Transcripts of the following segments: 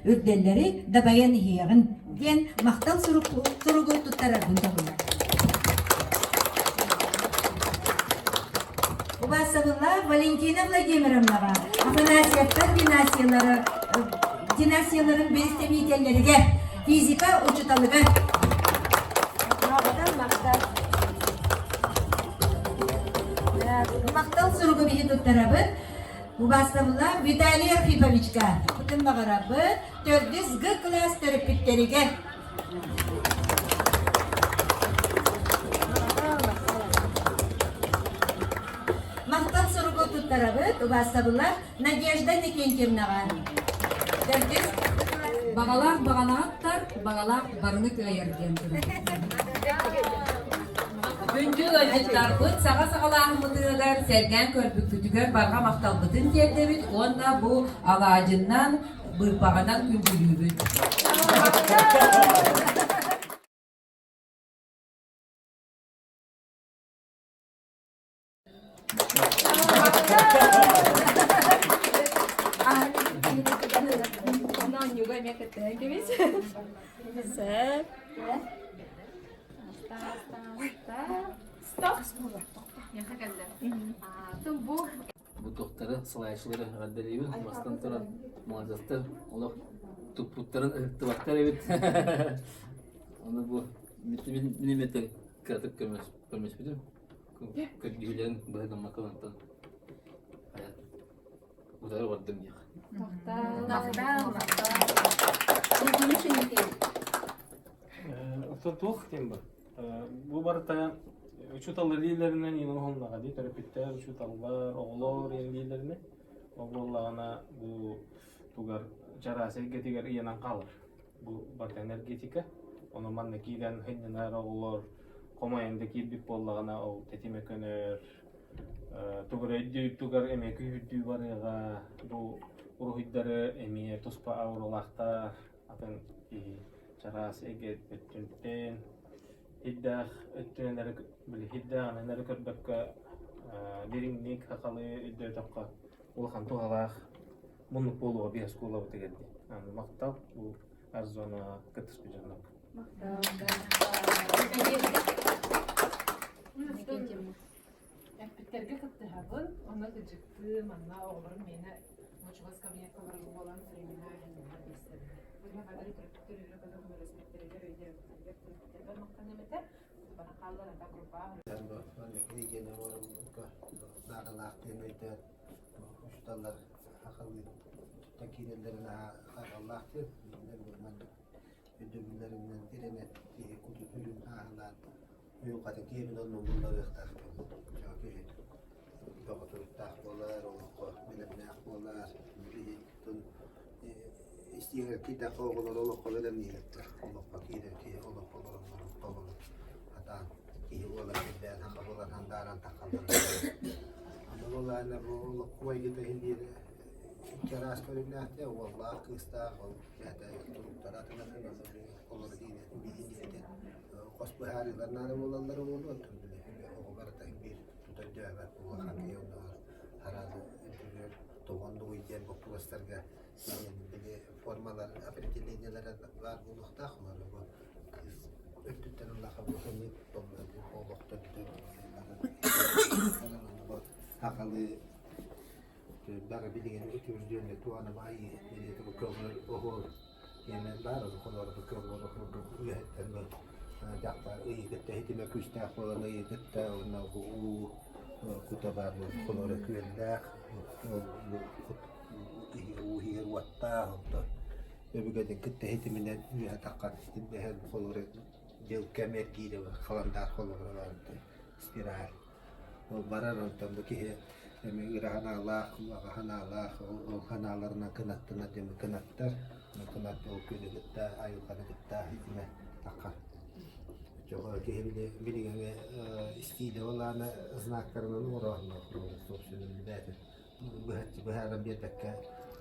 үрдэллэри дабайан иһиэҕин диэн махтал суругу туттарарбын тоһуйар. Убаастабыллаах Валентина Владимировнаҕа Афанасьевтар династиялары династияларын бэрэстэбиитэллэригэр физика учууталыгар Махтал суругу биһи туттарабыт. Убаастабыллаах Виталий Архиповичка бутун баҕарабыт. Төрдүс Г кылаас төрөппүттэригэр. Махтал суругу туттарабыт. Убаастабыллаах Надежда Никентьевнаҕа. Төрдүс Баҕалаах баҕанааттар, баҕалаах барыны кыайар диэн турар. Күндү ыалдьыттарбыт саҥа саҕалааһыммытыгар сэргээн көрбүккүтүгэр барҕа махталбытын тиэрдэбит уонна бу алаадьыннан, быырпаҕынан күндүлүүбүт. Оонньууга эмиэ кыттыһан кэбис. Сөп. Стоп. Бу Бу туохтары, салайааччылары эҕэрдэлиибин. Бастан туран, маладьыастар, олох туппуттарын ыһыктыбаттар эбит. Ону бу мин эмиэ кыратык көмөлөспүтүм. Көрдүүлэрин быһа гыммакка онтон утары бардым диэх. Махтал, махтал. Оттон туох диэн бар? Бу барыта учууталлар дииллэринэн иин оҥоһуллаҕа дии, төрөппүттэр, учууталлар, оҕолор иин дииллэринэн. Ол буоллаҕына бу тугар чараас эйгэтигэр ыйанан хаалар. Бу барыта энергетика. Ону манна киирэн сынньанар оҕолор хомойон да киирбит буоллаҕына ол тэтимэ көнөр, тугу эрэ өйдүүр тугар эмиэ күүһүрдүү барыаҕа. Бу уруһуйдары эмиэ туспа ауралаахтар, атын киһи чараас эйгэ өттүнтэн ирдээх өттүнэн эрэ били ирдээҕинэн эрэ көрбөккө дириҥник сахалыы өйдөөтөххө улахан туһалаах муннук буолуоҕа биир оскуолабытыгар дии. Аны махтал бу Арзона кыттыспыт дьоннорго. Эппиттэргэ кыттыһабын, онно кыдьыктыы, манна оҕолорум миэнэ чугас кабинетка олорор буолан времена билсэбин. Бу бары төрөппүттэр үөрэ-көтө көмөлөспүттэригэр, өйдөөбүттэригэр, төрөппүттэрбэр махтаныам этэ. Бары хааллар ата группа. Кинигэни оҥорорго наадалаах диэн өйдөөн учууталлар сахалыы туттан киирэллэрин хайҕаллаах диэн маннык өйдөбүллэринэн тирэнэн киһи кутун ааһылаан уйулҕатын киэбин оннун булларыахтаах дьон киһи бөҕө туруктаах буолар, олоххо бэлэмнээх буолар. Билигин истиигэр киирдэххэ оҕолор олоххо бэлэмнииллэр. Олоххо киирэр киһи олоххо олороннорун толору сатаан киһи буолар кирдээн саха буолан сандааран таххаллар. Аны буоллаҕына бу олоххо майгыта иһин биир икки араас көрүҥнээх дии, уоллаах, кыыстаах, ол бэйэтэ туруктара атын атын олору биир хос быһаарыылар наада буолаллара буолуо, оттон били оҕо барыта биир тута өйдөөбөт улахан киһи оннооҕор араас өттүгэр тоҕон дугуй диэн боппуруостарга били формалар определениелара баар буолуохтаах олору бу кыыс өттүттэн ыллаха бу ханнык олох төрдө сахалыы бары билигин үтүрдүөнү туана баайы көҕөр оһуор диэнэн баар олорбут көҕөр оһуордук үөһэттэн дьахтар ыйы кытта ситимэ күүстээх буолан ыйы кытта уонна уу кута баар холоро күөллээх уу иһигэр уоттаах онтон өбүгэтин кытта ситиминэн үөһэ таххан ситимнэһэн холоро дьыл кэм эргиирэ халандаар холоро баар спираль Ол барар онтон бу киһи эмиэ ыра санаалаах, баҕа санаалаах, ол санааларынан кынаттанар диэн кынаттар. Кынат ол күнү кытта, айылҕаны кытта итинэ таххар. Чоҕо киһи били билиҥҥи истиилэ олаана знактарынан оҥороонно собственно билбээтин быһаччы быһааран биэрбэккэ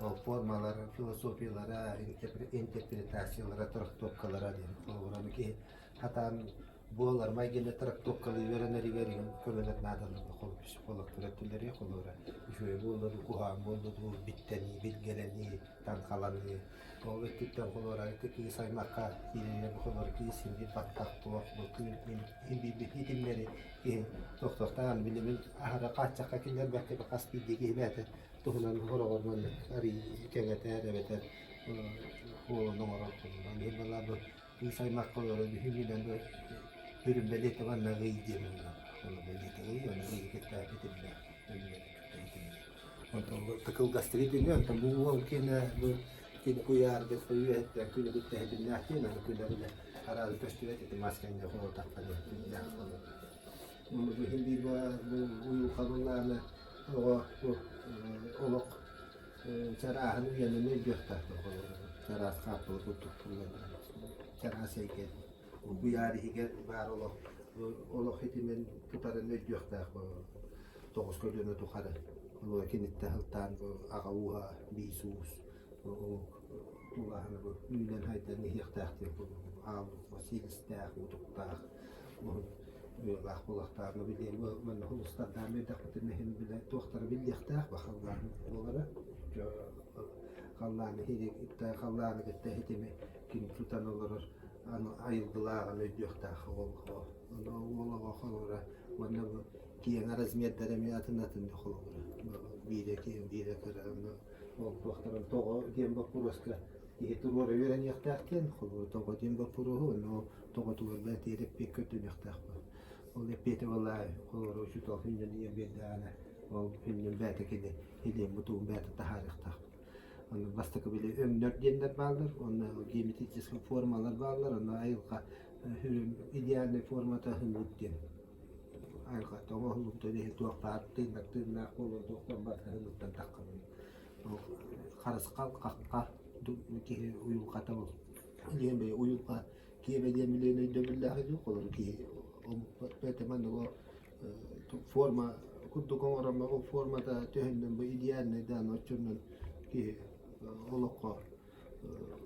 ол формалар, философиялара, интерпретациялара, трактовкалара диэн холобура киһи хатаан. буолар майгыны трактовкалыы үөрэнэригэр иһин көмөлөр наадалар психологтар өттүлэри холура үчүгэй буолла дуу куһаҕан буолла дуу биттэнии билгэлэнии таҥхаланыы ол өттүттэн холура кыыс аймахха киирэригэр холура кыыс син биир баттах туох бу күн биир итиннэри киһи тохтохтоон билимин аһара хааччахха киллэрбэккэ хас биирдии киһи бэйэтэ туһунан хороҕор маннык арый кэҥэтэр эбэтэр буолан оҥорор курдук. Балаа бу кыыс аймахха олорор үһүнүнэн бу үрүм бэлиэтэ манна ый диэн ону бэлиэтэ ый ону ыйы кытта итиллэ Онтон кылгастык итиннэ онтон бу уол киэнэ бу кини куйаарга үөһэттэн күнү кытта иһитиннээх диэн аны күнэ билэ араас көстүбэт ити мас кэннэ холотахха иһитиннээх Бу иһин биир бу уйулҕа оҕо бу олох чарааһын үйэнэн өйдүөхтээх чараас хааппыла курдук чараас эйгэ куйаар иһигэр баар олох олох итинэн тутарын өйдүөхтээх тоҕус көлүөнэ тухары олор киниттэн сылтаан бу аҕа ууһа биис уус тулааһына бу үүнэн хайдан иһиэхтээх диэн аал силистээх утуктаах Уйалаах буолуохтааҕын билиэм манна хулустардаан биэрдэхпитинэ иһин билэ туохтара биллиэхтээх ба халлаан буолара халлааны иһи халлааны кытта иһитими ким тутан олорор аны айылгылааҕын өйдүөхтээх уол уол оҕо холобура уонна бу киэҥ размердара эмиэ атын атын холобура биирэ киэҥ биирэ кыра ол туохтарын тоҕо диэн боппуруоска киһи туруора үөрэниэхтээх диэн холобура тоҕо диэн боппуруоһу уонна ол тоҕотугар бээтиэр эппиэт көрдөнүөхтээх Ол эппиэтэ буолла холобура учуутал күннэн ийэ биэрдэҕинэ ол күннүн бээтэ кини илиэн бутуун бээтэ таһаарыахтаах. Онно бастакы били өҥнөр диэннэр бааллар, уонна геометрическай формалар бааллар, онно айылҕа идеальнай формата хыннык диэн айылҕа оҥоһуллубута иһин туох баар тыыннар тыыннаах буолуон туохтан барыта хынныктан таххабын. Ол харысхал хахха киһи уйулҕата ол илиэн бэйэ уйулҕа киэбэ диэн билиэн өйдөбүллээх үһү холобур киһи омукпат маннык форма курдук оҥороммо ол формата төһөннөн бу идеальный да оччоннон киһи олоххо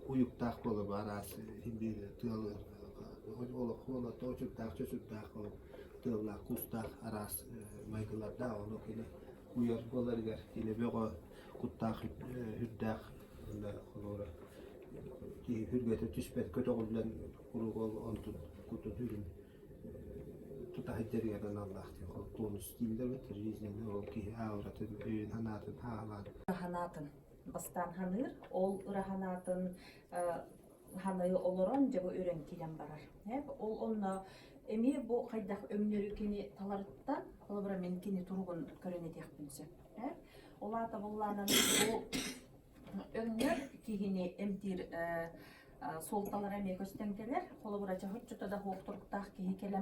уйуктаах буола бу араас биир тыал олоххо очурдаах чочурдаах тыаллаах кустаах араас майгылардаах ону кини уйар буоларыгар кини бөҕө куттаах үрдээх холобура киһи хүргэтэ түспэт көтөҕүллэн куруук ол онтун кутун үрүн тута сылдьарыгар аналлаах диэн ол тонус дииллэр эбит жизненный ол киһи ауратын өйүн санаатын хаалаан ыраһанаатын бастаан ханыыр ол ыраһанаатын ханыы олорон дьэ бу үрэн киирэн барар ол онно эмиэ бу хайдах өҥнөрү кини таларыттан холобура мин кини туругун көрөн этиэхпин сөп ол аата буллаанан бу Өҥнөр киһини эмтиир суолталара эмиэ көстөн кэлэр. Холобура, чоһуччута да суох туруктаах киһи кэлэн.